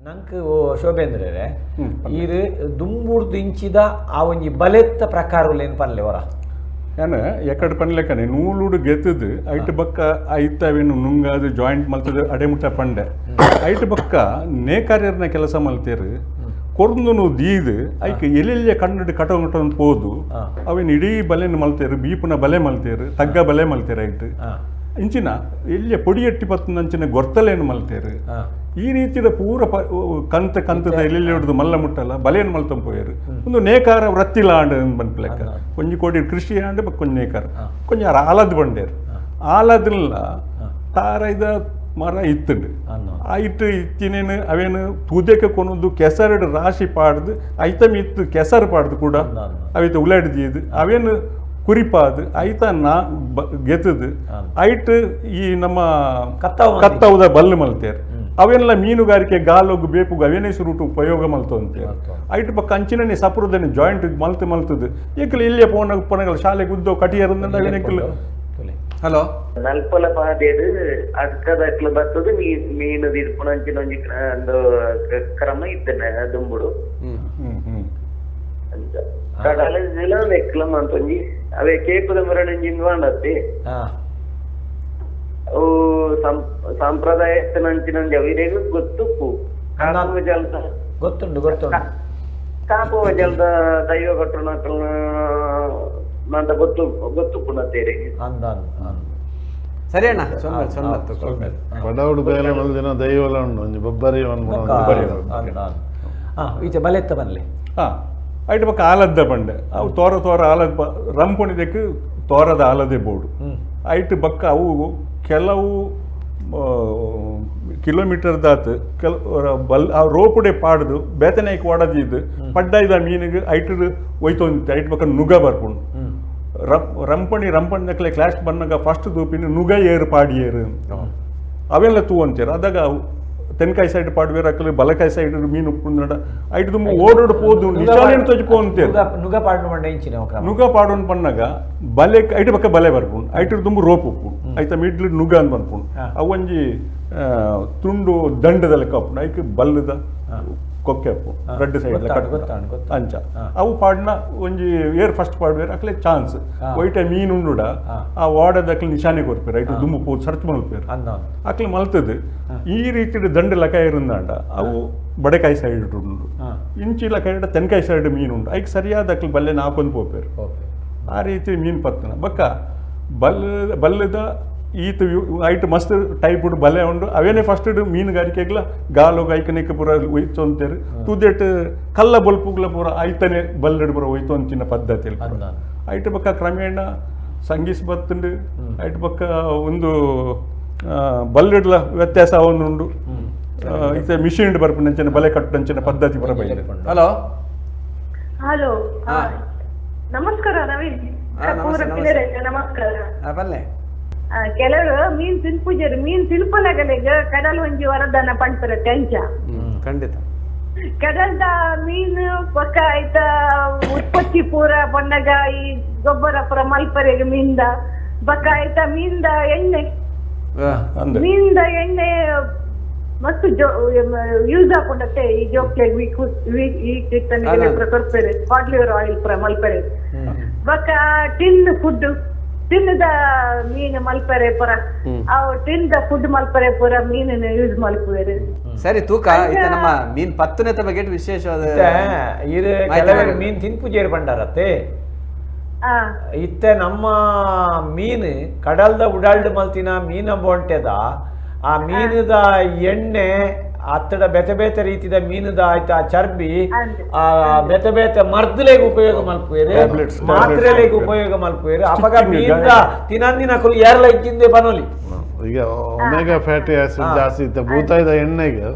ನಂಕ್ ಓ ಶೋಭೇಂದ್ರರೇ, ಈರ್ ದುಂಬುರ್ದು ಇಂಚಿದ ಆ ಒಂಜಿ ಬಲೆತ್ತ ಪ್ರಕಾರೊಲೇನ್ ಪನ್ಲೆ ಒರ. ಯಾನ್ ಎಕಡೆ ಪನ್ಲೆಕ್ಕನೆ ನೂಲುಡು ಗೆತ್ತದು ಐಟ್ ಬಕ್ಕ ಐತ ಅವೇನು ನುಂಗಾದ್ ಜಾಯಿಂಟ್ ಮಲ್ತದ ಅಡೆಮುಟ್ಟ ಪಂಡೆ. ಐಟ್ ಬಕ್ಕ ನೇಕಾರ್ಯರ್ನ ಕೆಲಸ ಮಲ್ತೇರು ಕೊರ್ದುನು ದೀದ್ ಐಕ್ ಎಲ್ಲೆಲ್ಲೆ ಕಣ್ಣು ಕಟೊಂದು ಕಟೊಂದು ಪೋದು ಅವೇನು ಇಡೀ ಬಲೆನ್ ಮಲ್ತೇರು, ಬೀಪುನ ಬಲೆ ಮಲ್ತೇರು, ತಗ್ಗ ಬಲೆ ಮಲ್ತೇರು ಐಟ್. ಇಂಚಿನ ಎಲ್ಲಿಯ ಪೊಡಿ ಎಟ್ಟಿ ಪತ್ತುನಂಚಿನ ಗೊರ್ತಲೇನು ಮಲ್ತೇರು. ಈ ರೀತಿಯ ಪೂರ ಕಂತ ಕಂತದ ಎಲ್ಲೆಲ್ಲಿ ಹಿಡಿದು ಮಲ್ಲ ಮುಟ್ಟಲ್ಲ ಬಲೇನು ಮಲ್ತಂ ಪೋಯರು. ಒಂದು ನೇಕಾರ ವೃತ್ತಿಲ ಆಂಡ್ ಪನ್ಪಿ ಲೆಕ್ಕ. ಒಂಜಿ ಕೋಡಿ ಕೃಷಿ ಆಂಡ್ ಬೊಕ್ಕ ಒಂಜಿ ನೇಕಾರ. ಕೊಂಚ ಆಲದ್ ಬಂಡೇರು. ಆಲದಿಲ್ಲ ತಾರೈದ ಮರ ಇತ್ತುಂಡು. ಐಟ್ ಇತ್ತಿನೇನು ಅವೇನು ತುದೆಕ್ಕೆ ಕೊನೊಂದು ಕೆಸರಡು ರಾಶಿ ಪಾಡ್ದು ಐತ ಮಿತ್ತು ಕೆಸರು ಪಾಡ್ದು ಕೂಡ ಅವಿತ ಉಲಡ್ದಿದ್ದು ಅವೇನು ಕುರಿಪಾದು ಐತ ನಾ ಗೆತ್ತದು ಐಟ್ ಈ ನಮ್ಮ ಕತ್ತವು ಮಂದಿ. ಕತ್ತವುದ ಬಲ್ಲು ಮಲ್ತೇರು. ಅವೆಲ್ಲ ಮೀನುಗಾರಿಕೆ ಗಾಲೊಗು ಬೇಪುಗು ಅವೇನೇ ಸುರುಟು ಉಪಯೋಗ ಮಲ್ತು ಅಂತೇರು. ಐಟ್ ಬೊಕ್ಕ ಅಂಚಿನನೆ ಸಪುರದನೆ ಜಾಯಿಂಟ್ ಮಲ್ತು ಮಲ್ತದು ಏಕಲ್ ಇಲ್ಲೇ ಪೋನ ಪೊನಗಲ ಶಾಲೆಗೆ ಉದ್ದೋ ಕಟಿಯರ್ ಅವೇನೆಕ್ಕಲು. ತುಲೆ. ಹಲೋ. ನಲ್ಪಲ ಪಾದೆಡ್ ಅಡ್ಕದಕ್ಲು ಬತ್ತದು ಮೀನು ದಿರ್ಪುನಂಚಿನ ಒಂಜಿ ಒಂದು ಕ್ರಮ ಇತ್ತನೆ ದುಂಬುಡು. ಹ್ಮ್ ಹ್ಮ್ ಹ್ಮ್ ಅಂಚ ಕಡಲ ಜಿಲ ನೆಕ್ಲ ಮಂತೊಂಜಿ ಅವೇ ಕೇಪುದ ಮುರಣಂಜಿನ್ ವಾಂಡತ್ತಿ. ಅವು ಸಾಂಪ್ರದಾಯ ನಂಚಿನೊಂಜಿ ಅವಿರೆಗ್ ಗೊತ್ತುಪ್ಪು ಕಾಪುವ ಜಲದ. ಗೊತ್ತುಂಡು ಗೊತ್ತುಂಡು. ಕಾಪುವ ಜಲದ ದೈವ ಕಟ್ಟುನಕ್ಲ್ನ ಮಾತ ಗೊತ್ತು ಗೊತ್ತುಪ್ಪುನ ತೇರಿಗೆ. ಅಂದ ಅಂದ. ಸರಿ ಅಣ್ಣ, ಸೊನ್ನೆ ಸೊನ್ನೆ. ಸೊಲ್ಮೆಲು. ಬಡವಡು ಬೇಲೆ ಮಲ್ದಿನ ದೈವಲ ಉಂಡು ಒಂಜಿ ಬೊಬ್ಬರಿ. ಬೊಕ್ಕ ಅಂದ ಅಂದ. ಈಚೆ ಬಲೆತ್ತ ಬನ್ಲೆ. ಐಟ್ ಬೊಕ್ಕ ಆಲದ್ದ ಬಂಡೆ ಅವು ತೋರ ತೋರ ಆಲದ ರಂಪುಣಿದಕ್ಕೆ ತೋರದ ಆಲದೆ ಬೋಡು. ಐಟ್ ಬೊಕ್ಕ ಅವು ಕೆಲವು ಕಿಲೋಮೀಟರ್ ದಾತ್ ಕೆಲ ಬಲ್ ಆ ರೋಪುಡೆ ಪಾಡ್ದು ಬೇತನೇಕ್ ಒಡದಿದ್ದು ಪಡ್ಡಾಯ್ದ ಮೀನಿಗೆ ಐಟ್ ಒಯ್ತೊಂದಿತ್ತು. ಐಟ್ ಬೊಕ್ಕ ನುಗ ಬರ್ಪುಂಡು. ರಂಪಣಿ ರಂಪಣಿ ದಕ್ಲೆ ಕ್ಲಾಶ್ ಬನ್ನಗ ಫಸ್ಟ್ ದೂಪಿನ ನುಗ ಏರು ಪಾಡಿ ಏರು ಅವೆಲ್ಲ ತೂವಂತೀರ. ಅದಾಗ ಅವು ತೆನ್ಕಾಯಿ ಸೈಡ್ ಪಾಡುವೇರು, ಅಕ್ಕಲು ಬಲಕಾಯಿ ಸೈಡ್ ಮೀನು ಉಪ್ಪುಂಡ ಐಟ್ ದುಂಬು ಓಡೋಡು ಪೋದು ನಿಶಾನೆ ತೋಜಿ ಪೋಂತೇರು. ನುಗ ನುಗ ಪಾಡ್ನು ಮಂಡ ಇಂಚಿನ ಕ್ರಮ. ನುಗ ಪಾಡೋನ್ ಪನ್ನಗ ಬಲೆ ಐಟ್ ಬಕ್ಕ ಬಲೆ ಬರ್ಪುಂಡು. ಐಟ್ ದುಂಬು ರೋಪ್ ಉಪ್ಪುಂಡು. ಐತ ಮಿಡ್ಲ್ ನುಗ ಅಂತ ಪನ್ಪುಂಡು. ಅವು ಒಂಜಿ ತುಂಡು ದಂಡದ ಲೆಕ್ಕ ಉಪ್ಪುಂಡು. ಐಕ್ ಬಲ್ಲದ ಕೊಕ್ಕೆ ಉಪ್ಪು ರಡ್ಡ್ ಸೈಡ್. ಗೊತ್ತಾಂಡು, ಗೊತ್ತಾಂಡು, ಗೊತ್ತಾಂಡು. ಅಂಚ ಅವು ಪಾಡ್ನ ಒಂಜಿ ಏರ್ ಫಸ್ಟ್ ಪಾಡ್ವೇರು ಅಕ್ಲೆ ಚಾನ್ಸ್. ಒಯ್ಟ ಮೀನು ಉಂಡುಡ ಆ ವಾಡದಕ್ಲೆ ನಿಶಾನೆ ಕೊರ್ಪೇರು. ಐಟ್ ದುಂಬು ಪೋದು ಸರ್ಚ್ ಮಲ್ಪೇರು. ಅಂದ ಅಂದ. ಅಕ್ಲೆ ಮಲ್ತದು ಈ ರೀತಿಡ್ ದಂಡ ಲಕ ಇರುಂದಾಂಡ ಅವು ಬಡೆಕಾಯಿ ಸೈಡ್ ಉಂಡು. ಇಂಚಿ ಲಕ ಇಡ ತೆನ್ಕಾಯಿ ಸೈಡ್ ಮೀನು ಉಂಡು. ಐಕ್ ಸರಿಯಾದ ಅಕ್ಲೆ ಬಲ್ಲೆ ನಾಕೊಂದು ಪೋಪೇರು. ಆ ರೀತಿ ಮೀನು ಪತ್ತನ ಬಕ್ಕ ಬಲ್ ಬಲ್ಲದ ಈತ ಐಟ್ ಮಸ್ತ್ ಟೈಪ್ ಬಲೆ ಉಂಡು. ಅವೇನೆ ಫಸ್ಟ್ ಮೀನುಗಾರಿಕೆಗ್ಲ ಗಾಲೊಗು ಐಕನಿಕ ಪೂರ ಒಯ್ತೊಂತೇರು. ತುದೆಟ್ ಕಲ್ಲ ಬೊಲ್ಪುಗ್ಲ ಪೂರ ಐತನೆ ಬಲ್ಲಡ್ ಪೂರ ಒಯ್ತೊಂತಿನ ಪದ್ಧತಿ. ಅಂದ. ಐಟ್ ಬಕ್ಕ ಕ್ರಮೇಣ ಸಂಗೀಸ್ ಬತ್ತುಂಡು. ಐಟ್ ಬಕ್ಕ ಒಂದು ಬಲ್ಲಿಡ್ಲ ವ್ಯತ್ಯಾಸ ಉಂಡು. ಇತ್ತೆ ಮಿಷಿನ್ ಬರ್ಪುನಂಚಿನ ಬಲೆ ಕಟ್ಟುನಂಚಿನ ಪದ್ಧತಿ ಪೂರ ಬೈದೆ. ಹಲೋ. ಹಲೋ. ನಮಸ್ಕಾರ ನವೀನ್. ನಮಸ್ತೆ, ಪೂರ ನಮಸ್ತೆ. ಪಿಲಿಯರೆಗ್ ನಮಸ್ಕಾರ. ಬಲ್ಲೆ. ಕೆಲವರು ಮೀನ್ ತಿನ್ಪುಜರು ಮೀನ್ ತಿನ್ಪನಗಲೆಗ್ ಕಡಲ್ ಒಂಜಿ ವರದಾನ ಪಣ್ಪೆರತ್ತೆ ಅಂಚ. ಹ್ಮ್, ಖಂಡಿತ. ಕಡಲ್ದ ಮೀನು ಬೊಕ್ಕ ಐತ ಉತ್ಪತ್ತಿ ಪೂರ ಬನ್ನಗ ಈ ಗೊಬ್ಬರ ಪೂರ ಮಲ್ಪರೆಗ್ ಮೀನ್ದ ಬೊಕ್ಕ ಐತ ಮೀನ್ದ ಎಣ್ಣೆ. ಅಂದೆ. ಮೀನ್ದ ಎಣ್ಣೆ ಮಸ್ತ್ ಯೂಸ್ ಆಪುಂಡತ್ತೆ ಈ ಜೋಕ್ಲೆಗ್ ವೀಕ್ ವೀಕ್ ಈ ಅಲ್ಲ. ಪೂರ ಕೊರ್ಪೆರ್ ಕಾಡ್ ಲಿವರ್ ಆಯಿಲ್ ಪೂರ ಮಲ್ಪೆರೆ. ಬೊಕ್ಕ ಟಿನ್ ಫುಡ್ ಟಿನ್ದ ಮೀನು ಮಲ್ಪರೆ ಪೂರ. ಅವು ಟಿನ್ದ ಫುಡ್ ಮಲ್ಪರೆ ಪೂರ ಮೀನನ್ನು ಯೂಸ್ ಮಲ್ಪುವೆರ್. ಸರಿ ತೂಕ ಇತ್ತ ನಮ್ಮ ಮೀನ್ ಪತ್ತುನೆತ ಬಗ್ಗೆ ವಿಶೇಷವಾದ ಇತ್ತೆ ಇರು ಮಾಹಿತಿ ಕೆಲವರು ಬರಲ್ಲ. ಮೀನ್ ತಿನ್ಪುಜೇರು ಪಂಡಾರತ್ತೆ. ಇತ್ತೆ ನಮ್ಮ ಮೀನು ಕಡಲ್ದ ಉಡಾಲ್ಡ್ ಮಲ್ತಿನ ಮೀನ ಬೋಂಟೆದ ಆ ಮೀನುದ ಎಣ್ಣೆ ಅತ್ತಡ ಬೇತೆ ಬೇತೆ ರೀತಿದ ಮೀನುದ ಆಯ್ತಾ ಚರ್ಬಿ ಅಂದ್. ಆ ಬೇತೆ ಬೇತೆ ಮರ್ದ್ಲೆಗ್ ಉಪಯೋಗ ಮಲ್ಪುವೆರು. Tablets, ಮಾತ್ರೆಲೆಗ್ tablets. ಉಪಯೋಗ ಮಲ್ಪುವೆರು. ಅಪಗ Stitching ಮೀನ್ದ ಗಾಯ. ತಿನಂದಿನ ಕುಲ್ ಏರ್ಲ ಇಕ್ಕಿಂದೆ ಪನೊಲಿ. ಈಗ omega fatty acid ಜಾಸ್ತಿ ಇತ್ತ ಭೂತಾಯ್ದ ಎಣ್ಣೆಗೆ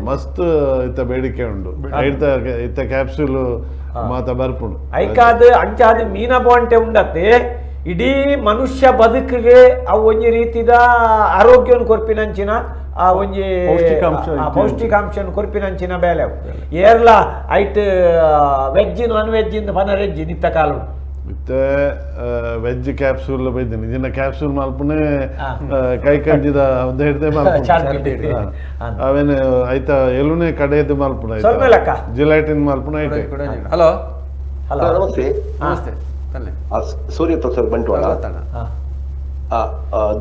ಮಸ್ತ್ ಇತ್ತ ಬೇಡಿಕೆ ಉಂಡು. ಐತ ಇತ್ತ ಕ್ಯಾಪ್ಸೂಲ್ ಮಾತ ಬರ್ಪುಂಡು. ಐಕಾದ್ ಅಂಚಾದ ಮೀನ ಬೋಂಟೆ ಉಂಡತ್ತೆ ಇಡೀ ಮನುಷ್ಯ ಬದುಕಿಗೆ ಅವು ಒಂಜಿ ರೀತಿದ ಆರೋಗ್ಯವನ್ನು ಕೊರ್ಪಿನಂಚಿನ ಆ ಒಂಜಿ ಪೌಷ್ಟಿಕಾಂಶ ಆ ಇತ್ತು. ಪೌಷ್ಟಿಕಾಂಶನ ಕೊರ್ಪಿನಂಚಿನ ಬೇಲೆ ಅವು. ಏರ್ಲ ಐಟ್ veg non veg ಇಂದ ಪನರೆಜ್ಜಿ ನಿತ್ತ ಕಾಲು. ಇತ್ತೆ ವೆಜ್ ಕ್ಯಾಪ್ಸೂಲ್ ಬೈದಿನಿ ಇದಿನ ಕ್ಯಾಪ್ಸೂಲ್ ಮಲ್ಪುನೆ ಕೈ ಕಂಜಿದ ಒಂದು ಹಿಡ್ದೆ ಮಲ್ಪುನೆ ಅವೇನು ಐತ ಎಲುನೆ ಕಡೆಯದ್ದು ಮಲ್ಪುನ ಜಿಲೈಟಿನ್ ಮಲ್ಪುನ ಐತೆ. ಹಲೋ ಹಲೋ ನಮಸ್ತೆ. ನಮಸ್ತೆ. ಸೂರ್ಯಪ್ರಸಾದ್ ಬಂಟ್ವಾಳ.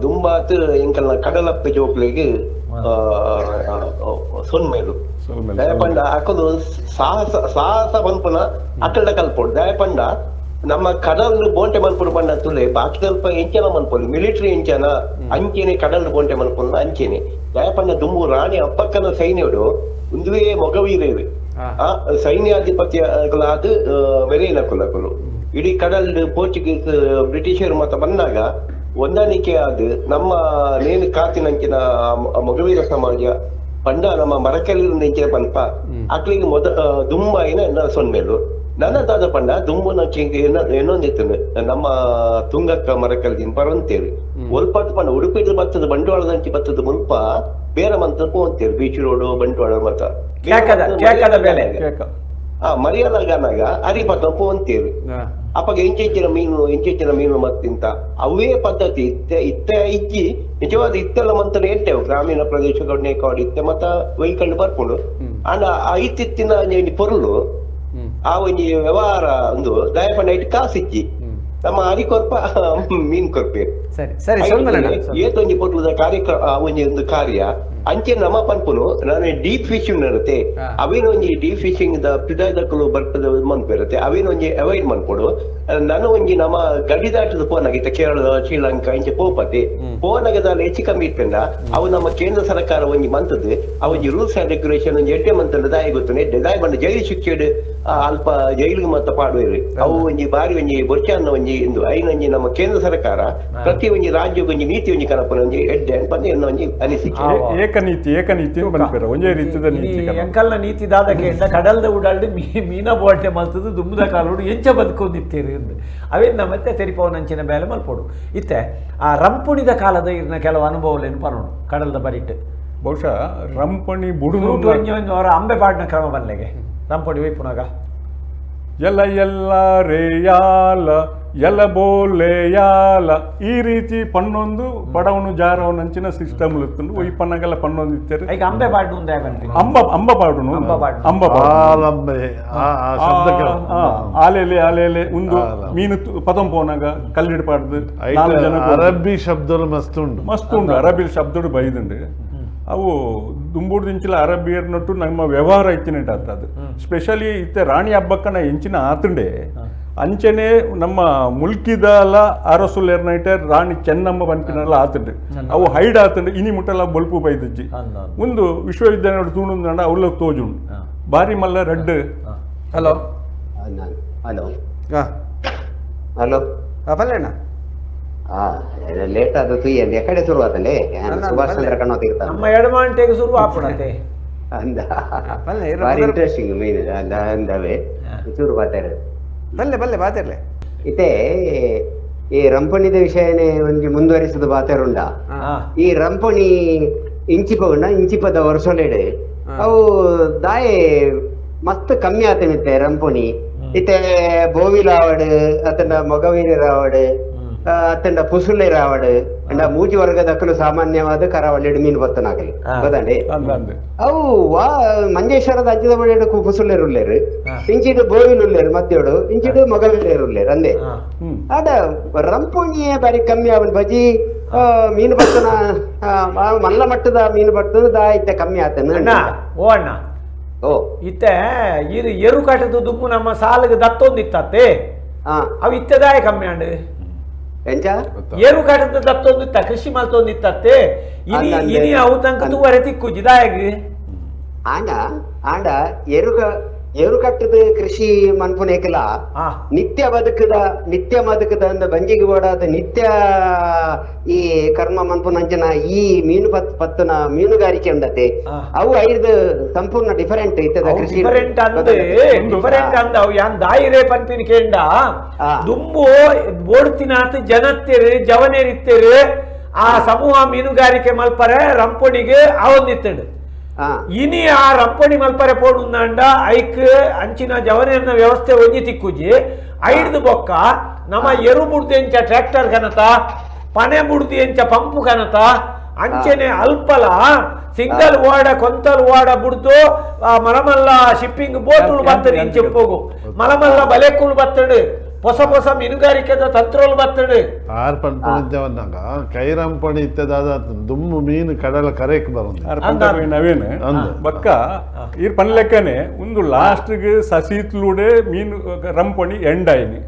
ದುಂಬಾತ್ ಎಂಕಲ್ನ ಕಡಲಪ್ಪೆ ಜೋಕ್ಲೆಗ್ ಸೊನ್ಮೇಲು ದಯಪಂಡ ಅಕಲು ಸಾಹಸ ಸಾಹಸ ಪನ್ಪುನ ಅಕಲ್ಡ ಕಲ್ಪೊಡು. ದಯಪಂಡ ನಮ್ಮ ಕಡಲ್ ಬೋಂಟೆ ಮನ್ಪುಡು ಪಂಡ ತುಲೆ ಬಾಕಿ ಸ್ವಲ್ಪ ಎಂಚನ ಮನ್ಪೊಲಿ ಮಿಲಿಟರಿ ಎಂಚನ ಅಂಚೆನೆ ಕಡಲ್ ಬೋಂಟೆ ಮನ್ಪುನ ಅಂಚೆನೆ. ದಯಪಂಡ ದುಂಬು ರಾಣಿ ಅಪ್ಪಕ್ಕನ ಸೈನ್ಯಡು ಉಂದುವೇ ಮೊಗವೀರೇರು ಆ ಸೈನ್ಯಾಧಿಪತಿಗಳಾದ ಮೆರೇನಕುಲಕುಲು ಇಡೀ ಕಡಲ್ ಪೋರ್ಚುಗೀಸ್ ಬ್ರಿಟಿಷರು ಮತ್ತ ಬಂದಾಗ ಹೊಂದಾಣಿಕೆ ಆದ ನಮ್ಮ ನೇನು ಕಾತಿನಂಚಿನ ಮೊಗವೀರ ಸಮಾಜ ಪಂಡ ನಮ್ಮ ಮರಕಲಿಂದ ಎಂಚಿನ ಪನ್ಪ ಅಕ್ಲಿಗೆ ಮೊದ ದುಂಬಾಯಿನ ಸೊನ್ಮೇಲು ನನ್ನ ದಾದ ಪಂಡ ದುಂಬುನ ಏನೊಂದಿತ್ತು ನಮ್ಮ ತುಂಗಕ್ಕ ಮರಕಲ್ದಿನ ಪರಂತೇರಿ ಒಲ್ಪತ್ತು ಪಂಡ ಉಡುಪಿದ ಬತ್ತದ ಬಂಟ್ವಾಳದಂಚಿ ಬತ್ತದ ಮುಲ್ಪ ಬೇರೆ ಮಂತ ಪೋಂತೇರಿ ಬೀಚ್ ರೋಡ್ ಬಂಟ್ವಾಳ ಮತ್ತ ಮರಿಯಲಾಗನಾಗ ಅರಿಪತ್ತ ಪೋಂತೇರಿ ಅಪ್ಪಗ ಎಂಚೆಂಚಿನ ಮೀನು ಎಂಚೆಂಚಿನ ಮೀನು ಮತ್ತಿಂತ ಅವೇ ಪದ್ಧತಿ ಇತ್ತೆ ಇತ್ತೆ ಇಜ್ಜಿ ನಿಜವಾದ ಇತ್ತೆಲ್ಲ ಮಂತ್ರ ಎಟ್ಟೆವು ಗ್ರಾಮೀಣ ಪ್ರದೇಶಗಳನ್ನೇ ಕಾಡು ಇತ್ತೆ ಮತ್ತ ವೆಹಿಕಲ್ ಬರ್ಕೊಂಡು ಅಂಡ ಆ ಇತ್ತಿತ್ತಿನ ಪೊರುಳು ಆ ಒಂಜಿ ವ್ಯವಹಾರ ಒಂದು ದಯಪಂಡ ಇಟ್ಟು ಕಾಸಿಜ್ಜಿ ನಮ್ಮ ಅರಿ ಕೊರ್ಪ ಮೀನ್ ಕೊರ್ಪೆ. ಸರಿ ಸರಿ ಏತೊಂಜಿ ಪೊರ್ಲುದ ಕಾರ್ಯಕ್ರಮ ಒಂಜಿ ಒಂದು ಕಾರ್ಯ ಅಂಚೆ ನಮ್ಮ ಪನ್ಪುನು ನಾನು ಡೀಪ್ ಫಿಶಿಂಗ್ ನಡತೆ ಅವೇನ ಒಂಜಿ deep fishing the ಪಿದಾಯ್ದಕ್ಕಲು ಬರ್ತದ ಮನ್ಪಿರುತ್ತೆ ಅವೇನ ಒಂಜಿ ಅವಾಯ್ಡ್ ಮನ್ಪೊಡು. ನಾನು ಒಂಜಿ ನಮ್ಮ ಗಡಿ ದಾಟದ ಪೋನಾಗಿತ್ತ ಕೇರಳ ಶ್ರೀಲಂಕಾ ಇಂಚೆ ಪೋಪತಿ ಪೋನಾಗದ ಹೆಚ್ಚು ಕಮ್ಮಿ ಇತ್ತಂಡ ಅವು ನಮ್ಮ ಕೇಂದ್ರ ಸರ್ಕಾರ ಒಂಜಿ ಮಂತದ್ದು ಅವು ಒಂಜಿ rules and regulation ಒಂಜಿ ಎಡ್ಡೆ ಮಂತಂಡ ದಾಯ ಗೊತ್ತು ಎಡ್ಡೆ ದಾಯ ಬಂಡ ಜೈಲು ಶಿಕ್ಷೆ ಅಲ್ಪ ಜೈಲಿಗೆ ಮತ್ತ ಪಾಡುವೇರು ಅವು ಒಂಜಿ ಬಾರಿ ಒಂಜಿ ಬೊರ್ಚಾನ್ನ ಒಂಜಿ ಇಂದು ಐನೊಂಜಿ ನಮ್ಮ ಕೇಂದ್ರ ಸರ್ಕಾರ ಪ್ರತಿ ಒಂಜಿ ರಾಜ್ಯಕ್ಕೆ ಒಂಜಿ ನೀತಿ ಒಂಜಿ ಕನಪನ ಒಂಜಿ ಎಡ್ಡೆ ಪಂಡ ಒಂಜಿ ಅನಿಸಿಕೆ. ಏಕನೀತಿ ಏಕನೀತಿ ಪನ್ಪೆರ ಒಂಜೇ ರೀತಿದ ನೀತಿ ಎಂಕಲ್ನ ನೀತಿ ದಾದಕ್ಕೆ ಕಡಲ್ದ ಉಡಾಲ್ಡ್ ಮೀನ ಬೋಟೆ ಮಲ್ತದ್ದು ದುಂಬುದ ಕಾಲೋಡು ಎಂಚ ಬದುಕೊಂದಿತ್ತೀರಿ ಅಂದು ಅವೇನು ಮತ್ತೆ ತೆರಿಪವನಂಚಿನ ಬೇಲೆ ಮಲ್ಪೋಡು. ಇತ್ತೆ ಆ ರಂಪುಣಿದ ಕಾಲದ ಇರ್ನ ಕೆಲವು ಅನುಭವಲೇನು ಪರೋಡು ಕಡಲ್ದ ಬರಿಟ್ಟು ಬಹುಶಃ ರಂಪಣಿ ಬುಡು ಅವರ ಅಂಬೆ ಪಾಡಿನ ಕ್ರಮ ಬನ್ಲೆಗೆ ರಂಪಣಿ ವೈಪುನಾಗ ಎಲ ಎಲ್ಲ ರೇ ಯಾಲ ಎಲ ಬೋಲೆ ಯಾಲ ಈ ರೀತಿ ಪನ್ನೊಂದು ಬಡವನು ಜಾರವನಂಚಿನ ಸಿಸ್ಟಮ್ ಇತ್ತು. ಈ ಪನ್ನಗೆಲ್ಲ ಪನ್ನೊಂದು ಇತ್ತಾರೆ. ಈಗ ಅಂಬೆ ಪಾಡು ಅಂಬ ಅಂಬ ಪಾಡುನು ಅಂಬ ಆಲೇಲೆ ಆಲೇಲೆ ಒಂದು ಮೀನು ಪದಂ ಪೋನಾಗ ಕಲ್ಲಿಡ್ ಪಾಡ್ದು ಅರಬ್ಬಿ ಶಬ್ದలు ಮಸ್ತ್ ಉಂಡು ಮಸ್ತ್ ಉಂಡು ಅರಬ್ಬಿ ಶಬ್ದಡು ಬೈದುಂಡು. ಅವು ದುಂಬುಡ್ದಿಂಚಿಲ ಅರಬ್ಬಿಯರ್ನೊಟ್ಟು ನಮ್ಮ ವ್ಯವಹಾರ ಇತ್ತಿನಟ್ಟ ಅದು ಸ್ಪೆಷಲಿ ಇತ್ತೆ ರಾಣಿ ಹಬ್ಬಕ್ಕನ ಎಂಚಿನ ಆತುಂಡೆ ಅಂಚನೆ ನಮ್ಮ ಮುಲ್ಕಿದಲ ಅರಸುಲೇರ್ನೈಟೆ ರಾಣಿ ಚೆನ್ನಮ್ಮ ಪನ್ಪಿನಲ್ಲ ಆತುಂಡೆ ಅವು ಹೈಡ್ ಆತುಂಡೆ ಇನಿ ಮುಟ್ಟಲ ಬೊಲ್ಪು ಬೈದಜ್ಜಿ ಒಂದು ವಿಶ್ವವಿದ್ಯಾಲಯ ತೂಣುಂಡ ಅವಲ್ಲ ತೋಜುಂಡು ಬಾರಿ ಮಲ್ಲ red. Hello hello hello ಪಲ್ಲೆಣ್ಣ late ಆದ ತುಯ್ಯಲ್ಲಿ ಎಕಡೆ ಶುರು ಆತಲೇ ಸುಭಾಷ್ ಚಂದ್ರ ಕಣ್ಣು ತೀರ್ಥ ನಮ್ಮ ಎಡಮಾಂಟೆಗೆ ಶುರು ಆಪುಣತೆ ಅಂದ ಭಾರಿ ಇಂಟ್ರೆಸ್ಟಿಂಗ್ ಮೀನು ಅಂದ ಅಂದವೇ ಚೂರು ಬಾತಾರೆ ಬಲ್ಲೆ ಬಲ್ಲೆ ಬಾತಿರ್ಲೆ ಇತ್ತೆ ಈ ರಂಪಣಿದ ವಿಷಯನೇ ಒಂಜಿ ಮುಂದುವರಿಸದು ಬಾತೆರುಂಡ. ಈ ರಂಪಣಿ ಇಂಚಿಪಗುಂಡ ಇಂಚಿಪದ ವರ್ಷಲೇಡು ಅವು ದಾಯೆ ಮಸ್ತ್ ಕಮ್ಮಿ ಆತನಿತ್ತೆ ರಂಪಣಿ ಇತ್ತೆ ಬೋವಿಲಾವಡ್ ಅತಂಡ ಮೊಗವೀರರಾವಡ್ ಅತ್ತಂಡ ಪುಸುಲೆ ರಾವಡ್ ಅಂಡ ಮೂಜಿ ವರ್ಗದಕ್ಕಲು ಸಾಮಾನ್ಯವಾದ ಕರಾವಳಿ ಮೀನು ಬತ್ತನಾಗಲಿ ಗೊತ್ತಂడి. ಅವು ವಾ ಮಂಜೇಶ್ವರದ ಅಂಚಿದ ಬಳಿ ಪುಸುಲೇರು ಉಲ್ಲೇರು ಇಂಚಿಡು ಬೋವಿಲ್ ಉಲ್ಲೇರು ಮಧ್ಯೋಡು ಇಂಚಿಡು ಮೊಗವೀರೇರು ಉಲ್ಲೇರು ಅಂದೆ ಅದ ರಂಪುಣಿಯೇ ಬಾರಿ ಕಮ್ಮಿ ಅವನ್ ಬಜಿ ಮೀನು ಬತ್ತನ ಮಲ್ಲ ಮಟ್ಟದ ಮೀನು ಬರ್ತದ ದಾಯಿತ್ತೆ ಕಮ್ಮಿ ಆತನ. ಓ ಅಣ್ಣ ಓ ಇತ್ತೆ ಇರು ಎರು ಕಟ್ಟದ ದುಂಬು ನಮ್ಮ ಸಾಲಿಗೆ ದತ್ತೊಂದಿತ್ತತ್ತೆ ಅವು ಇತ್ತದಾಯ ಕಮ್ಮಿ ಅಂಡು ಎಂಚ ಏರು ಕಾಟದ ದತ್ತೊಂದಿತ್ತ ಕೃಷಿ ಮಲ್ತೊಂದಿತ್ತತ್ತೆ ಇನಿ ಇನಿ ಅವು ತನಕ ತೂವರೆ ತಿಕ್ಕುಜಿ ದಾಯಗ್ ಆಂಡ ಆಂಡ ಎರುಗ ಎರು ಕಟ್ಟದ ಕೃಷಿ ಮನ್ಪುನೇಕಲ ನಿತ್ಯ ಬದುಕದ ನಿತ್ಯ ಬದುಕದ ಅಂದ ಬಂಜಿಗೆ ಓಡಾದ ನಿತ್ಯ ಈ ಕರ್ಮ ಮನ್ಪುನಂಚನ ಈ ಮೀನು ಪತ್ತನ ಮೀನುಗಾರಿಕೆ ಉಂಡತೆ ಅವು ಐದು ಸಂಪೂರ್ಣ ಡಿಫರೆಂಟ್ ಇತ್ತದ ಕೃಷಿ ಡಿಫರೆಂಟ್ ಅಂದ್ ಡಿಫರೆಂಟ್ ಅಂದ ಅವು ಯಾನ್ ದಾಯಿರೇ ಪನ್ಪಿನ ಕೇಂಡ ದುಂಬು ಓಡ್ತಿನಾತ್ ಜನತ್ತೇರು ಜವನೇರಿತ್ತೇರು ಆ ಸಮೂಹ ಮೀನುಗಾರಿಕೆ ಮಲ್ಪರೆ ರಂಪೊಡಿಗೆ ಅವೊಂದಿತ್ತಡು. ಇನಿ ಆ ರಂಪಣಿ ಮಲ್ಪರೆ ಪೋಡುಂದಾಂಡ ಐಕ್ ಅಂಚಿನ ಜವನೇರ್ನ ವ್ಯವಸ್ಥೆ ಒಂಜಿ ತಿಕ್ಕುಜಿ ಐಡ್ದು ಬೊಕ್ಕ ನಮ್ಮ ಎರು ಬುಡ್ದು ಎಂಚ ಟ್ರ್ಯಾಕ್ಟರ್ ಕನತ, ಪನೆ ಬುಡ್ದು ಎಂಚ ಪಂಪು ಕನತ, ಅಂಚೆನೆ ಅಲ್ಪಲ ಸಿಂಗಲ್ ವಾಡ ಕೊಂತಲ್ ವಾಡ ಬುಡ್ದು ಮಲಮಲ್ಲ ಶಿಪ್ಪಿಂಗ್ ಬೋಟುಲು ಬತ್ತಡು ಇಂಚೆ ಪೋಗು, ಮಲಮಲ್ಲ ಬಲೆಕುಲು ಬತ್ತಡು, ಹೊಸ ಹೊಸ ಮೀನುಗಾರಿಕೆದ ತಂತ್ರಲು ಬತ್ತಡು. ಆರ್ ಪನ್ಪುನಂಚವನ್ನಾಗ ಕೈರಂಪಣಿ ಇತ್ತದಾದ ದುಮ್ಮು ಮೀನು ಕಡಲ ಕರೆಕ್ ಬರೋದು ನವೇನು ಬಕ್ಕ ಈರ್ ಪನ್ಲೆಕ್ಕನೆ ಒಂದು ಲಾಸ್ಟ್ಗೆ ಸಸೀತ್ಲೂಡೆ ಮೀನು ರಂಪಣಿ ಎಂಡಾಯಿನಿ.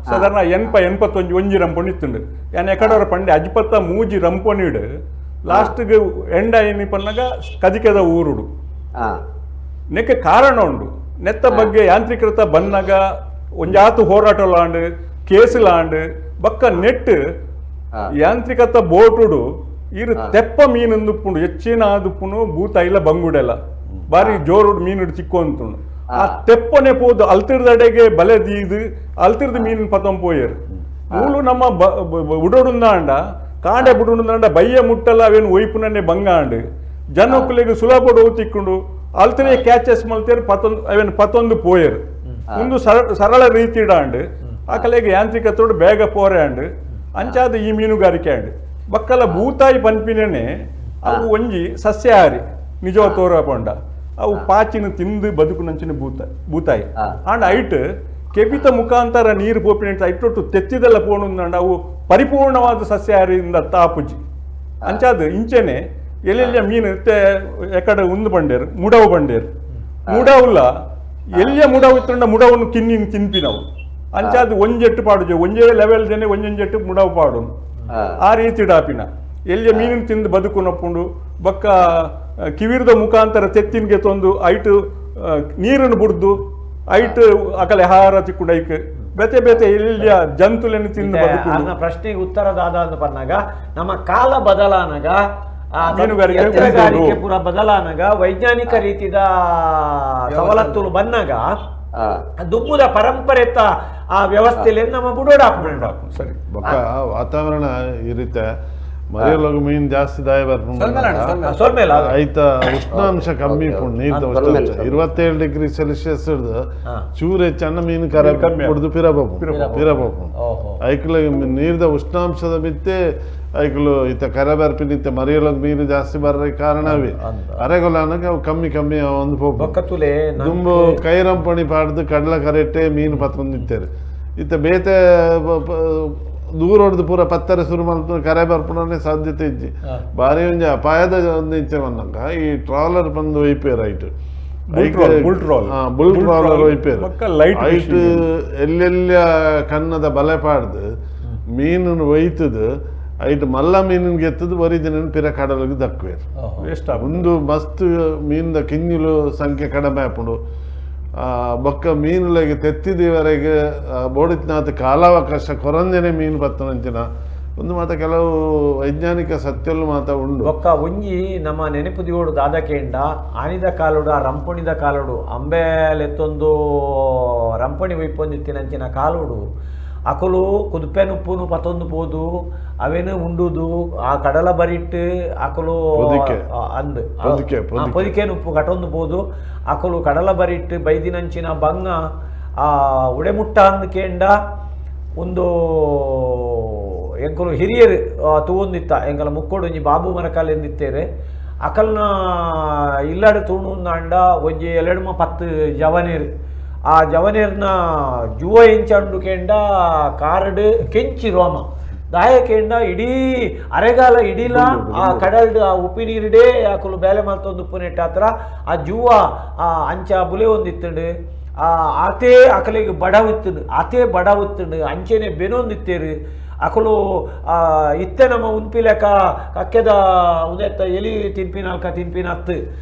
ಸಾಧಾರಣ 80 81 ಒಂಜಿ ರಂಪಣಿ ಇತ್ತುಂಡು. ಯಾನ್ ಎಕಡವರ ಪಂಡೆ ಅಜ್ಪತ್ತ ಮೂಜಿ ರಂಪಣಿಡು ಲಾಸ್ಟ್ಗೆ ಎಂಡಾಯಿನಿ ಪನ್ನಾಗ ಕದಿಕೆದ ಊರುಡು. ನೆಕ್ಕೆ ಕಾರಣ ಉಂಡು. ನೆತ್ತ ಬಗ್ಗೆ ಯಾಂತ್ರೀಕೃತ ಬನ್ನಾಗ ಒಂಜಾತು ಹೋರಾಟ ಲಾಂಡ್ ಕೇಸು ಲಾಂಡ್ ಬಕ್ಕ ನೆಟ್ ಯಾಂತ್ರಿಕತ ಬೋಟುಡು ಇರು ತೆಪ್ಪ ಮೀನುಂದುಪ್ಪುಂಡು ಹೆಚ್ಚಿನ ಆದುಪ್ಪುನು ಭೂತಾಯಿಲ ಬಂಗುಡೆಲ್ಲ ಬಾರಿ ಜೋರುಡು ಮೀನುಡು ಚಿಕ್ಕು ಅಂತುಂಡು. ಆ ತೆಪ್ಪನೆ ಪೋದು ಅಲ್ತಿರ್ದಡೆಗೆ ಬಲೆ ದೀದು ಅಲ್ತಿರ್ದ ಮೀನು ಪತಂ ಪೋಯರು. ಮೂಲು ನಮ್ಮ ಉಡೋಡುಂದಾಂಡ ಕಾಂಡೆ ಬುಡುಂದಾಂಡ ಬಯ್ಯ ಮುಟ್ಟಲ್ಲ ಅವೇನು ಒಯ್ಪುನನ್ನೇ ಬಂಗಾಂಡು ಜನಕ್ಕುಲೆಗ್ ಸುಲಭ ತಿಕ್ಕೊಂಡು ಅಲ್ತಿರೇ ಕ್ಯಾಚಸ್ ಮಲ್ತೇರು ಪತೊಂದು ಅವೇನು ಪತೊಂದು ಪೋಯರು. ಒಂದು ಸರಳ ರೀತಿ ಇಡಾಂಡು ಆ ಕಲೆಗೆ ಯಾಂತ್ರಿಕತೋಡು ಬೇಗ ಪೋರೆ ಅಂಡು ಅಂಚಾದ ಈ ಮೀನುಗಾರಿಕೆ ಅಂಡು. ಬಕ್ಕಲ ಭೂತಾಯಿ ಪನ್ಪಿನೇ ಅವು ಒಂಜಿ ಸಸ್ಯಾಹಾರಿ ನಿಜ ತೋರ ಪಂಡ ಅವು ಪಾಚಿನ ತಿಂದು ಬದುಕುನಂಚಿನ ಭೂತಾಯಿ. ಆಂಡ್ ಐಟ್ ಕೆಬಿತ ಮುಖಾಂತರ ನೀರು ಪೋಪಿನ ಐಟೊಟ್ಟು ತೆತ್ತಿದೆಲ್ಲ ಪೋಣುಂದಂಡ ಅವು ಪರಿಪೂರ್ಣವಾದ ಸಸ್ಯಾಹಾರಿಯಿಂದ ತಾಪುಜಿ. ಅಂಚಾದ ಇಂಚೆನೆ ಎಲ್ಲೆಲ್ಲ ಮೀನು ಎಕಡೆ ಉಂದು ಬಂಡೇರು ಮುಡವು ಬಂಡೇರು ಮುಡವುಲ್ಲ ಎಲ್ಲಿಯ ಮುಡವು ಇತ್ತಂಡ ಮುಡವನ್ನು ಕಿನ್ನಿನ ತಿನ್ಪಿ ನಾವು. ಅಂಚಾದ ಒಂಜೆಟ್ಟು ಪಾಡುಜೆ ಒಂಜೇ ಲೆವೆಲ್ ಜನೆ ಒಂಜೊಂಜೆಟ್ಟು ಮುಡವು ಪಾಡು ಆ ರೀತಿ ಡಾಪಿನ ಎಲ್ಲಿಯ ಮೀನಿನ ತಿಂದು ಬದುಕುನಪ್ಪುಂಡು. ಬಕ್ಕ ಕಿವಿರದ ಮುಖಾಂತರ ತೆತ್ತಿನ್ಗೆ ತೊಂದು ಐಟು ನೀರನ್ನು ಬುಡ್ದು ಐಟು ಅಕಲೆ ಹಾರ ಚಿಕ್ಕುಂಡು ಐಕ್ ಬೇತೆ ಬೇತೆ ಎಲ್ಲಿಯ ಜಂತುಲೆನ್ನು ತಿಂದು ಬದುಕು. ಪ್ರಶ್ನೆಗೆ ಉತ್ತರ ದಾದ ಅಂತ ಪನ್ನಾಗ ನಮ್ಮ ಕಾಲ ಬದಲಾನಗ ಯಂತ್ರಗಾರಿಕೆ ಪೂರ ಬದಲಾನಗ ವೈಜ್ಞಾನಿಕ ರೀತಿದ ಸವಲತ್ತುಲು ಬನ್ನಾಗ ದುಬ್ಬುದ ಪರಂಪರೆತ ಆ ವ್ಯವಸ್ಥೆಯಲ್ಲಿ ನಮ್ಮ ಬುಡೋಡ ಹಾಕೊಂಡು. ಸರಿ ಬೊಕ್ಕ ವಾತಾವರಣ ಈ ರೀತಿ ಮರೆಯೊಳಗೆ ಮೀನು ಜಾಸ್ತಿ ದಾಯ ಬರ್ಪುಂಡು ಐತ ಉಷ್ಣಾಂಶ ಕಮ್ಮಿ ಇಪ್ಪುಂಡು ನೀರ್ದ ಉಷ್ಣಾಂಶ 27 ಡಿಗ್ರಿ ಸೆಲ್ಸಿಯಸ್ ಹಿಡ್ದು ಚೂರು ಹೆಚ್ಚನ್ನ ಮೀನು ಕರ ಕುಡ್ದು ಪಿರಬಪ್ಪುಂಡು. ಐಕ್ಲ ನೀರ್ದ ಉಷ್ಣಾಂಶದ ಬಿತ್ತೆ ಐಕ್ಲು ಇತ್ತ ಕರ ಬರ್ಪಿನ ಇತ್ತ ಮರಿಯೊಳಗೆ ಮೀನು ಜಾಸ್ತಿ ಬರ್ರ ಕಾರಣವೇ ಅರೆಗೊಲ ಅನ್ನಕ್ಕೆ ಅವು ಕಮ್ಮಿ ಕಮ್ಮಿ ಒಂದು ಪೋಪು. ದುಂಬು ಕೈರಂಪಣಿ ಪಾಡ್ದು ಕಡಲ ಕರೆಟ್ಟೆ ಮೀನು ಪತ್ತೊಂದಿತ್ತಾರೆ. ಇತ್ತ ಬೇತೆ ದೂರ ಹೊಡೆದು ಪೂರ ಪತ್ತರ ಶುರು ಮಲ್ತು ಕರೆ ಬರ್ಪುಣನೆ ಸಾಧ್ಯತೆ ಇಜ್ಜಿ. ಬಾರಿ ಒಂಜಿ ಅಪಾಯದ ಒಂದು ಇಚ್ಛೆ ಬಂದಾಗ ಈ ಟ್ರಾಲರ್ ಬಂದು ಒಯ್ಪೇರು ಐಟ್ ಬುಲ್ ಟ್ರಾಲರ್ ಒಯ್ಪೇರು ಐಟ್ ಎಲ್ಲೆಲ್ಲ ಕನ್ನದ ಬಲೆ ಪಾಡ್ದು ಮೀನನ್ನು ಒಯ್ತದು ಐಟ್ ಮಲ್ಲ ಮೀನಿನ ಗೆತ್ತದು ಒರಿದಿನ ಪಿರ ಕಡಲಿಗೆ ದಕ್ಕುವೇರು. ಒಂದು ಮಸ್ತ್ ಮೀನಿನ ಕಿಂಜಿಲು ಸಂಖ್ಯೆ ಕಡಿಮೆ ಆಪುಂಡು. ಬೊಕ್ಕ ಮೀನುಲೆಗೆ ತೆತ್ತಿದವರೆಗೆ ಬೋಡಿತ್ನಾಥ ಕಾಲಾವಕಾಶ ಕೊರಂಜನೆ ಮೀನು ಪತ್ತನಂಚಿನ ಒಂದು ಮಾತ ಕೆಲವು ವೈಜ್ಞಾನಿಕ ಸತ್ಯಲು ಮಾತ ಉಂಡು. ಬೊಕ್ಕ ಒಂಜಿ ನಮ್ಮ ನೆನಪು ದಿವೋಡು ದಾದಕೇಂಡ ಆನಿದ ಕಾಲುಡು ಆ ರಂಪಣಿದ ಕಾಲುಡು ಅಂಬೇಲೆತ್ತೊಂದು ರಂಪಣಿ ಒಯ್ಪೊಂದಿತ್ತಿನಂಚಿನ ಕಾಲುಡು ಅಕುಲು ಕುದುಪೆನುಪ್ಪುನು ಪತ್ತೊಂದು ಪೋದು ಅವೇನು ಉಂಡುದು ಆ ಕಡಲ ಬರಿಟ್ಟು ಅಕುಲು ಅಂದು ಪೊದಿಕೆನುಪ್ಪು ಕಟೊಂದು ಪೋದು ಅಕುಲು ಕಡಲ ಬರಿಟ್ಟು ಬೈದಿನಂಚಿನ ಬಂಗ ಆ ಉಡೆಮುಟ್ಟ ಅಂದ್ ಕೇಂಡ ಒಂದು ಎಂಕುಲು ಹಿರಿಯರು ತೂವೊಂದಿತ್ತ ಎಂಕಲ ಮುಕ್ಕೋಡು ಒಂಜಿ ಬಾಬು ಮರಕಾಲ್ ಎಂದಿತ್ತೇರೆ ಅಕಲ್ನ ಇಲ್ಲಡೆ ತೂಣುಂದಾಂಡ ಒಂಜಿ ಎಲೆಡುಮ 10 ಜವನೇರು ಆ ಜವನೇರ್ನ ಜುವ ಎಂಚಂಡು ಕೇಂಡ ಕಾರ್ಡ್ ಕೆಂಚಿ ರೋಮ ದಾಯ ಕೇಂಡ ಇಡೀ ಅರೆಗಾಲ ಇಡೀಲ ಆ ಕಡಲ್ಡ್ ಆ ಉಪ್ಪಿ ನೀರಿಡೇ ಅಕುಲು ಬೇಲೆ ಮಲ್ತೊಂದು ಉಪ್ಪು ನೆಟ್ಟಾತ್ರ ಆ ಜುವ ಆ ಅಂಚ ಬುಲೆ ಒಂದಿತ್ತಂಡು ಆ ಆತೇ ಅಕಲಿಗೆ ಬಡವಿತ್ತಂಡು ಆತೇ ಬಡವಿತ್ತಂಡು ಅಂಚೆನೆ ಬೆನೊಂದಿತ್ತೇರು ಅಕುಲು ಇತ್ತೆ ನಮ್ಮ ಉನ್ಪಿಲೆಕ ಕಕ್ಕೆದ ಉದೆತ್ತ ಎಲಿ ತಿನ್ಪಿನಲ್ಕ ತಿನ್ಪಿನತ್ತು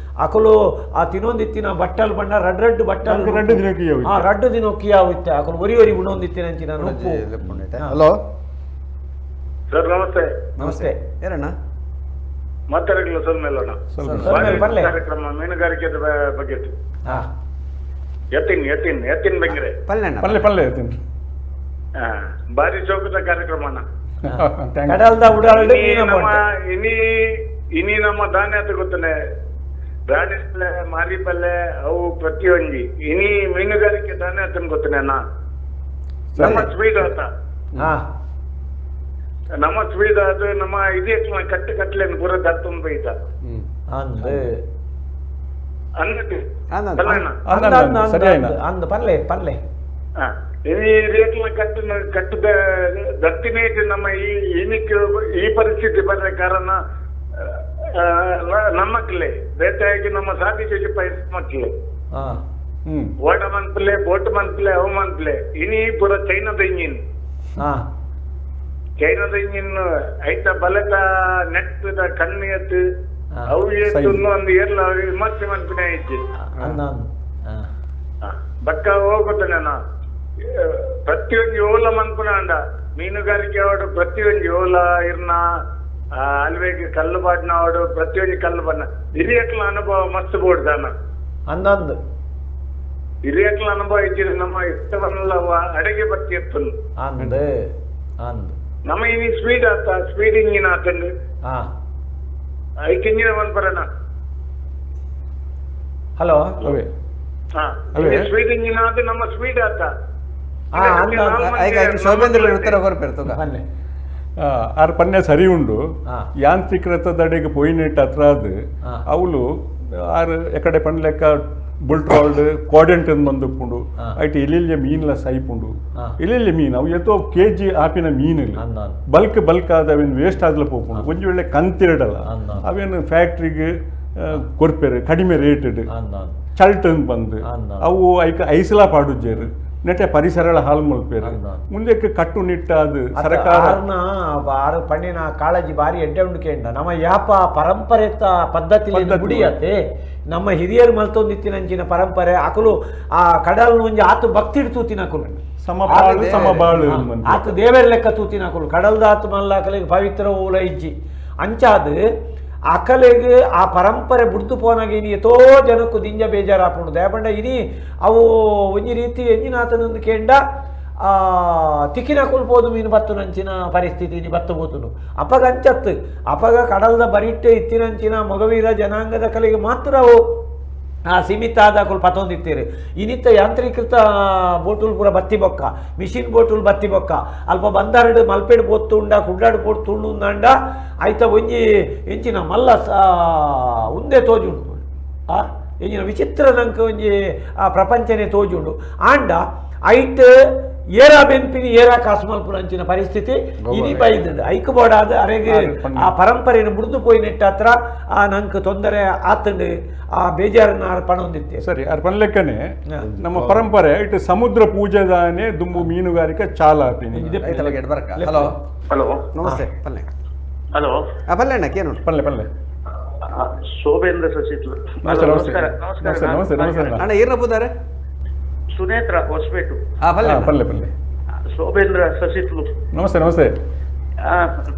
ಅಕುಲು ಆ ತಿನ್ನೊಂದಿತ್ತಿನ ಬಟ್ಟಲ್ ಬಣ್ಣ ರಡ್ ರಡ್ಡು ಬಟ್ಟಲ್ ರಡ್ಡು ದಿನಕ್ಕೆ ಯಾವಿತ್ತೆ ಅಕುಲು ಒರಿ ಒರಿ ಉಣೊಂದಿತ್ತಿನ ಅಂಚಿನ ನುಪ್ಪು. Hello sir namaste. ನಮಸ್ತೆ ಏನಣ್ಣ ಮಾತಾಡಲಿಲ್ಲ ಸೊಲ್ಮೇಲಣ್ಣ ಕಾರ್ಯಕ್ರಮ ಮೀನುಗಾರಿಕೆ ಬಗ್ಗೆ ಯತಿನ್ ಯತಿನ್ ಯತಿನ್ ಬೆಂಗ್ರೆ ಪಲ್ಲೆ ಪಲ್ಲೆ ಪಲ್ಲೆ ಯತಿನ್ ಬಾರಿ ಚೌಕದ ಕಾರ್ಯಕ್ರಮ ಅಣ್ಣ. ಕಡಲ್ದ ಉಡಾಲ್ಡ್ ಇನಿ ಇನಿ ನಮ್ಮ ಧಾನ್ಯ ತಗೋತಾನೆ ರಾಣಿ ಪಲ್ಲೆ ಮಾರಿ ಪಲ್ಲೆ ಅವು ಪ್ರತಿಯೊಂಜಿ ಇನಿ ಮೀನುಗಾರಿಕೆ ಧಾನ್ಯ ಗೊತ್ತಾನೆ ಅಣ್ಣ. ನಮ್ಮ ಸ್ಪೀಡ್ ಆತ ನಮ್ಮ ಸ್ಪೀಡ್ ಅದು ನಮ್ಮ ಇದೇ ಕಟ್ಟು ಕಟ್ಲೆ ಪೂರ ದತ್ತೊಂದು ಬೈತ ಅಂದ್ ಪಲ್ಲೆ ಪಲ್ಲೆ ಈ ರೇಟ್ಲ ಕಟ್ಟು ಕಟ್ಟದ ದತ್ತಿನೇಟ್ ನಮ್ಮ ಈ ಏನಕ್ಕೆ ಈ ಪರಿಸ್ಥಿತಿ ಬರ ಕಾರಣ ನಮ್ಮಕ್ಲೆ ಬೇಟೆಯಾಗಿ ನಮ್ಮ ಸಾಧಿಸಿ ಮಕ್ಕಳೇ ಓಟ ಮನ್ಪಲೆ ಬೋಟ್ ಮನ್ಪಲೆ ಅವು ಮನ್ಪಲೆ ಇನಿ ಪೂರ ಚೈನಾದ ಇಂಜಿನ್ ಚೈನಾದ ಇಂಜಿನ್ ಐತ ಬಲತ ನೆಟ್ಟದ ಕಣ್ಣು ಎತ್ತು ಅವು ಎತ್ತು ಒಂದು ಏರ್ಲ ವಿಮರ್ಶೆ ಮನ್ಪಿನ ಐತಿ ಬಕ್ಕ ಹೋಗುತ್ತಾನೆ ನಾ ಪ್ರತಿಯೊಂದು ಓಲ ಮನ್ಪುನ ಅಂಡ ಮೀನುಗಾರಿಕೆ ಅವಡು ಪ್ರತಿಯೊಂದು ಓಲ ಇರ್ನ ಅಲ್ವೇಗೆ ಕಲ್ಲು ಬಾಡ್ನ ಅವಡು ಪ್ರತಿಯೊಂದು ಕಲ್ಲು ಬಾಡ್ನ ಹಿರಿಯಕ್ಲ ಅನುಭವ ಮಸ್ತ್ ಬೋಡ್ದಾನ ಅಂದಂದು ಹಿರಿಯಕ್ಲ ಅನುಭವ ಇದ್ದಿದ್ರೆ ನಮ್ಮ ಇಷ್ಟವನ್ನೆಲ್ಲ ಅಡಗೆ ಬತ್ತಿ ಎತ್ತು ಅಂದ್ ಅಂದ್ ನಮ್ಮ ಇನಿ ಸ್ಪೀಡ್ ಆತ ಸ್ಪೀಡ್ ಇಂಜಿನ್ ಆತಂದು ಐಕ್ ಇಂಜಿನ್ ಬಂದ್ಬರಣ. Hello speed engine ಆದ ನಮ್ಮ ಸ್ಪೀಡ್ ಆತ ಶೋಭೇಂದ್ರ ಉತ್ತರ ಕೊರ್ಪೇರು ತುಕ ಆರ್ ಪನ್ನೆ ಸರಿ ಉಂಡು ಯಾಂತ್ರೀಕೃತದಡೆಗೆ ಪೋಯಿನೆಟ್ ಹತ್ರ ಅದು ಅವಳು ಆರು ಎಕಡೆ ಪನ್ಲೆಕ್ಕ ಬುಲ್ಟ್ರಾಲ್ಡ್ ಕ್ವಾಡೆಂಟ್ ಅಂತ ಬಂದುಪ್ಪುಂಡು ಐಟ್ ಎಲ್ಲಿಯ ಮೀನ್ಲ ಸೈಪುಂಡು ಎಲ್ಲಿಯ ಮೀನು ಅವು ಎತ್ತೋ ಕೆ ಜಿ ಆಪಿನ ಮೀನು ಬಲ್ಕ್ ಬಲ್ಕ್ ಆದ ಅವೇನು ವೇಸ್ಟ್ ಆದ್ಲ ಪೋಪುಂಡು ಒಂಜಿ ವೇಳೆ ಕಂತಿರಡಲ್ಲ ಅವೇನು ಫ್ಯಾಕ್ಟ್ರಿಗೆ ಕೊರ್ಪೇರು ಕಡಿಮೆ ರೇಟ್ ಚಲ್ಟ್ ಅಂತ ಬಂದು ಅವು ಐಕ ಐಸಲಾ ಪಾಡುಜ್ಜೇರು ನೆಟ್ಟೆ ಪರಿಸರಗಳ ಹಾಲು ಮಲ್ಪೇರು ಮುಂದಕ್ಕೆ ಕಟ್ಟುನಿಟ್ಟಾದ ಸರ್ಕಾರ ಆರು ಪಣ್ಣಿನ ಕಾಳಜಿ ಬಾರಿ ಎಡ್ಡೆ ಉಂಡು ನಮ್ಮ ಯಾಪ ಪರಂಪರೆ ಪದ್ಧತಿ ಗುಡಿಯತ್ತೆ ನಮ್ಮ ಹಿರಿಯರು ಮಲ್ತೊಂದಿತ್ತಿನಂಚಿನ ಪರಂಪರೆ ಅಕಲು ಆ ಕಡಲ್ ಒಂಜಿ ಆತು ಭಕ್ತಿ ತೂತಿನಕುಲು ಸಮಬಾಳು ಸಮಬಾಳು ಆತು ದೇವರ ಲೆಕ್ಕ ತೂತಿನಕುಲು ಕಡಲ್ದ ಆತು ಮಲ್ಲಾಕಲಿಗೆ ಪವಿತ್ರ ಊಲ ಇಜ್ಜಿ ಅಂಚಾದು ಅಕಲೆಗ್ ಆ ಪರಂಪರೆ ಬುಡ್ದು ಪೋನಾಗ ಇನಿ ಎತೋ ಜನಕ್ಕೂ ದಿಂಜ ಬೇಜಾರಾಪುಂಡು ದಯಪಂಡ ಇನಿ ಅವು ಒಂಜಿ ರೀತಿ ಎಂಜಿನಾತನೊಂದು ಕೇಂಡ ತಿಕ್ಕಿನ ಕುಲ್ಪೋದು ಮೀನು ಬತ್ತು ನಂಚಿನ ಪರಿಸ್ಥಿತಿ ಇನಿ ಬತ್ತು ಬೋತುನು ಅಪಗ ಅಂಚತ್ತು ಅಪಗ ಕಡಲ್ದ ಬರಿಟ್ಟೆ ಇತ್ತಿನಂಚಿನ ಮೊಗವೀರ ಜನಾಂಗದ ಕಲೆಗೆ ಮಾತ್ರ ಅವು ಆ ಸೀಮಿತ ಆದ ಅಕುಲು ಪತೊಂದಿತ್ತೀರಿ ಇನಿತ್ತ ಯಾಂತ್ರೀಕೃತ ಬೋಟುಲ್ ಪೂರ ಬತ್ತಿ ಬೊಕ್ಕ ಮಿಷಿನ್ ಬೋಟುಲ್ ಬತ್ತಿ ಬೊಕ್ಕ ಅಲ್ಪ ಬಂದಾರಡು ಮಲ್ಪೆಡ್ ಪೊತ್ತುಂಡ ಕುಡ್ಲಾಡು ಪೊತ್ತುಂಡು ಅಂಡ ಐತ ಒಂಜಿ ಎಂಚಿನ ಮಲ್ಲ ಉಂದೆ ತೋಜುಂಡು ಆ ಎಂಚಿನ ವಿಚಿತ್ರ ನಂಗೆ ಒಂಜಿ ಆ ಪ್ರಪಂಚನೇ ತೋಜುಂಡು ಆಂಡ ಐಟ್ ಏರಾ ಬೆನ್ಪಿನಿ ಏರಾ ಕಾಸು ಮಲ್ಪುನ ಅಂಚಿನ ಪರಿಸ್ಥಿತಿ ಇನಿ ಬೈದಂಡು ಐಕ್ ಬೋಡಾದ ಅರೆಗೆ ಆ ಪರಂಪರೆಯನ್ನು ಮುರಿದು ಪೋಯಿ ನೆಟ್ಟ ಹತ್ರ ಆ ನಂಗೆ ತೊಂದರೆ ಆತಂಡು ಆ ಬೇಜಾರನ್ನ ಅರ್ಪಣ ಹೊಂದಿತ್ತೆ ಸರಿ ಅರ್ಪಣ ಲೆಕ್ಕನೆ ನಮ್ಮ ಪರಂಪರೆ ಇಟ್ಟು ಸಮುದ್ರ ಪೂಜೆದಾನೆ ದುಂಬು ಮೀನುಗಾರಿಕೆ ಚಾಲಾಪಿನಿ ಹಲೋ ಹಲೋ ನಮಸ್ತೆ ಪಲ್ಲೆ ಹಲೋ ಪಲ್ಲೆ ಅಣ್ಣ ಕೇನು ಪಲ್ಲೆ ಪಲ್ಲೆ ಶೋಭೇಂದ್ರ ಸಸಿತ್ಲು ನಮಸ್ತೆ ನಮಸ್ತೆ ನಮಸ್ತೆ ನಮಸ್ತೆ ಅಣ್ಣ ಏನ ಬುದಾರೆ ಸುನೇತ್ರ ಹೊಸಪೇಟು ಪಲ್ಲೆ ಪಲ್ಲೆ ಪಲ್ಲೆ ಶೋಭೇಂದ್ರ ಸಸಿತ್ಲು ನಮಸ್ತೆ ನಮಸ್ತೆ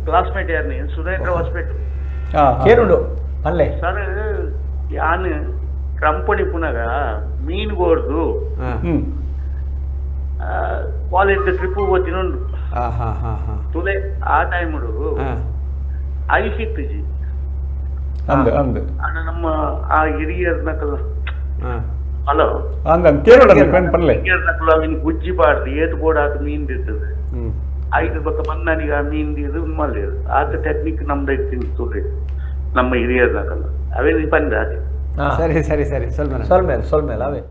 ಕ್ಲಾಸ್ಮೇಟ್ ಯಾರು ನೀನು ಸುನೇತ್ರ ಹೊಸಪೇಟು ಕೇನುಂಡು ಪಲ್ಲೆ ಸರ್ ಯಾನ್ ಕಂಪನಿ ಪುನಗ ಮೀನ್ ಗೋರ್ದು ಕಾಲೇಜ್ ಟ್ರಿಪ್ ಹೋಗ್ತೀನುಂಡು ತುಲೆ ಆ ಟೈಮ್ ಐಸ್ ಇತ್ತಿಜಿ ಅಣ್ಣ ನಮ್ಮ ಆ ಹಿರಿಯರ್ನಕಲ್ಲ ಹಲೋ ಹಿರಿಯರ್ನಕಲ್ಲ ಅವಿನ ಗುಜ್ಜಿ ಬಾರ್ದು ಏತು ಬೋರ್ಡ್ ಆತ ಮೀನ್ ಇರ್ತದೆ ಐದು ಬಕ್ಕ ಮನ್ನನಿಗೆ ಆ ಮೀನ್ ಇದು ಮಲ್ಲೇರು ಆತ ಟೆಕ್ನಿಕ್ ನಮ್ದು ಇತ್ತು ತುಲೆ ನಮ್ಮ ಹಿರಿಯರ್ನಕಲ್ಲ ಅವೇನು ಪಂದ ಸರಿ ಸರಿ ಸರಿ ಸ್ವಲ್ಪ ಸ್ವಲ್ಪ ಮೇಲೆ ಸ್ವಲ್ಪ ಮೇಲೆ ಅವೇ.